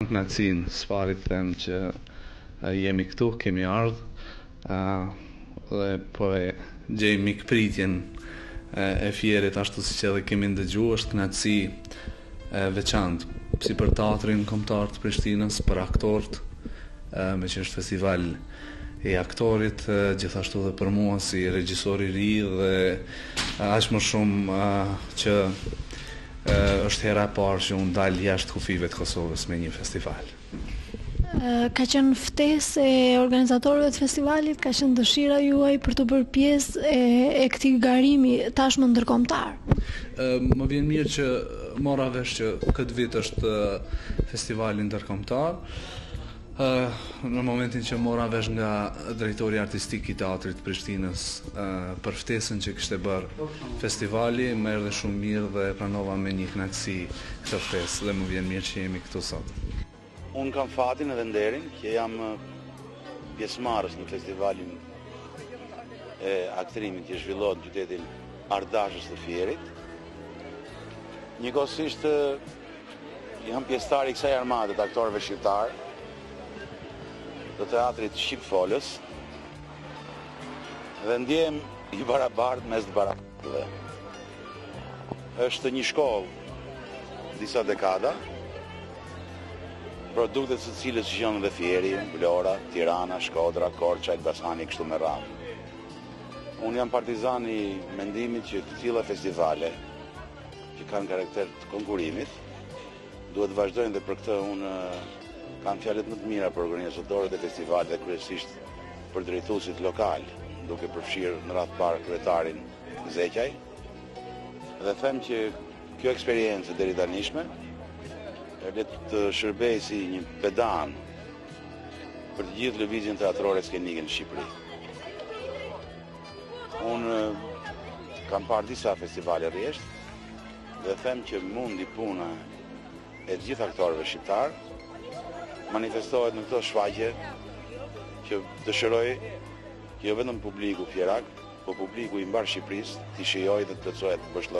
Kënaqësinë së pari të them që jemi këtu, kemi ardhë dhe po e gjejmë mikpritjen e Fierit ashtu siç edhe kemi ndëgju, është kënaqësi e veçantë si për Teatrin Kombëtar të Prishtinës, për aktorët, meqë është festival i aktorit, gjithashtu dhe për mua si regjisor i ri dhe aq më shumë që është hera e parë që unë dal jashtë kufijve të Kosovës me një festival. Ka qenë ftesë e organizatorëve të festivalit, ka qenë dëshira juaj për t'u bërë pjesë e, e këtij garimi tashmë ndërkombëtar? Më vjen mirë që mora vesh që këtë vit është festivali ndërkombëtar. Në momentin që mora vesh nga drejtori artistik i Teatrit të Prishtinës për ftesën që kishte bërë festivali, më erdhi shumë mirë dhe e pranova me një kënaqësi këtë ftesë dhe më vjen mirë që jemi këtu sot. Unë kam fatin edhe nderin që jam pjesëmarrës në festivalin e aktrimit që zhvillohet në qytetin artdashës të Fierit. Njëkohësisht Jam pjesëtar i kësaj armate të aktorëve shqiptarë të teatrit shqipfolës dhe ndjehem i barabartë mes të barabartëve. Është një shkollë disa dekada, produktet e së cilës janë dhe Fieri, Vlora, Tirana, Shkodra, Korça, Elbasani, kështu me radhë. Unë jam partizan i mendimit që të tilla festivale që kanë karakter të konkurrimit, duhet të vazhdojnë dhe për këtë unë kam fjalët më të mira për organizatorët e festivalit dhe kryesisht për drejtuesit lokalë, duke përfshirë në radhë të parë kryetarin Zeqaj. Dhe them që kjo eksperiencë e deritanishme le të shërbejë si një pedan për të gjithë lëvizjen teatrore skenike në Shqipëri. Unë kam parë disa festivale rresht dhe them që mundi puna e të gjithë aktorëve shqiptarë manifestohet në këto shfaqje që dëshiroj që jo vetëm publiku fierak, po publiku i mbarë Shqipërisë t'i shijojë dhe të plotësohet boshllëku.